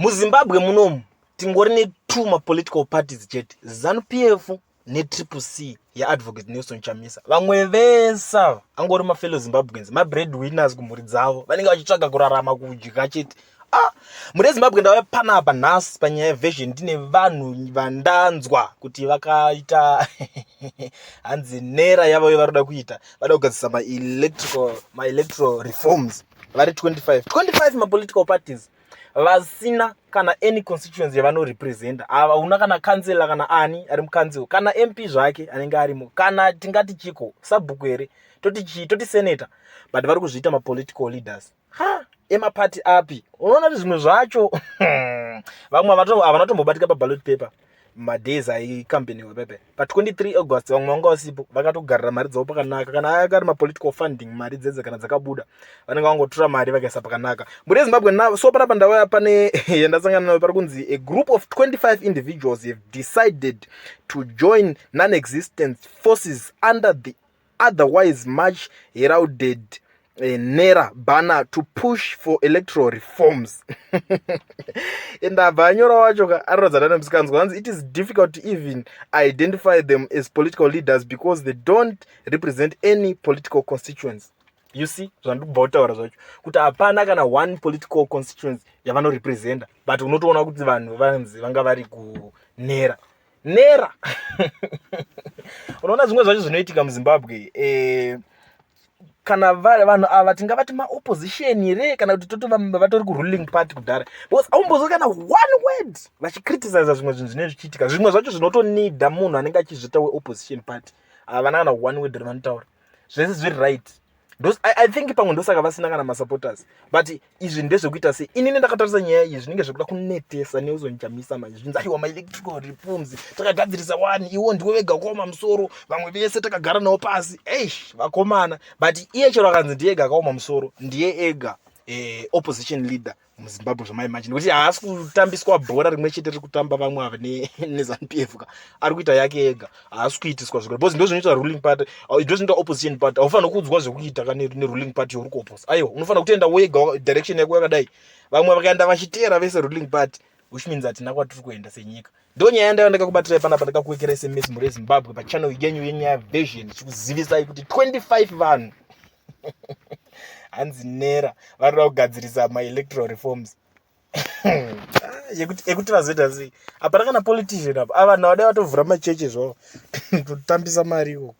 MuZimbabwe munomu tingori netwo mapolitical parties chete, Zanu PF neTriple C yaAdvocate Nelson Chamisa. Vamwe vese ava angori mafellow Zimbabweans, mabread winners kumhuri dzavo, vanenge vachitsvaga kurarama, kudya chete. Ah, mhuri yeZimbabwe, ndauya panapa nhasi panyaya yeversion, ndine vanhu vandanzwa kuti vakaita hanzi nera yavo yevari kuita, vada kugadzirisa maelectoral reforms. Vari 25 25 mapolitical parties vasina kana any constituency yavanorepresenta. Hauna kana kansela, kana ani ari mucouncil, kana MP zvake anenge arimo, kana tingati chiko, sabhuku here, toti chii, toti senator, but vari kuzviita mapolitical leaders. Ha, emapati api? Unoona kuti zvimwe zvacho vamwe havana kutombobatika paballot paper madays aicampaigniwa pepe pa23 August. Vamwe vanga vasipo, vakatogarira mari dzavo pakanaka. Kana aya ari mapolitical funding, mari dzedze kana dzakabuda, vanenge vangotora mari vakaisa pakanaka. Mhuri yeZimbabwe, so panapa ndauya pane yandasangana nayo, pari kunzi a group of 25 individuals have decided to join non-existent forces under the otherwise much heralded NERA banner to push for electoral reforms. Ndabva anyora wacho ka anoratidza dane musikanzwa, hanzi it is difficult to even identify them as political leaders because they don't represent any political constituents. You see zvandikubva kutaura zvacho, kuti hapana kana one political constituency yavanorepresenta, but unotoona kuti vanhu vanzi vanga vari kunera nera. Unoona zvimwe zvacho zvinoitika muZimbabwe, kana vanhu ava tingavati maopposition here, kana kuti toti vatori kuruling party kudhara? Because aumbozwa kana one word vachicriticiza zvimwe zvinhu zvinenge zvichiitika. Zvimwe zvacho zvinotonida munhu anenge achizviita weopposition party. Havana kana one word ravanotaura, zvese zviri right. I think pamwe ndosaka vasina kana masupporters. But izvi ndezvekuita sei? Inini ndakatarisa nyaya iyi, zvinenge zvekuda kunetesa Nelson Chamisa manje. Zvinzi aiwa, maelectoral reforms takagadzirisa wani, iwo ndiwe vega kuoma musoro, vamwe vese takagara navo pasi. Eish, vakomana, but iye chero akanzi ndiye ega akaoma musoro, ndiye ega opposition leader muZimbabwe. Zvamaimagine kuti haasi kutambiswa bhora rimwe chete riri kutamba vamwe ava neZANU PF ka. Ari kuita yake ega, haasi kuitiswa zvekare, because ndo zvinoita ruling party, ndo zvinoita opposition party. Haufaniri kuudzwa zvekuita ka neruling party yauri kuopposa. Aiwa, unofanira kutoenda wega, direction yako yakadai. Vamwe vakaenda vachiteera vese ruling party, which means hatina kwatiri kuenda senyika. Ndo nyaya yandaiva ndakakubatirai panapa, ndakakuwekerai sms, mhuri yeZimbabwe, pachannel yenyu yeNyaya Version, chikuzivisai kuti 25 vanhu hanzi nera varikuda kugadzirisa maelectoral reforms. Ah, ekuti vazoita sei? Hapana kana politician apa. Ava vanhu vadai vatovhura macheche zvavo, totambisa mari ikoko.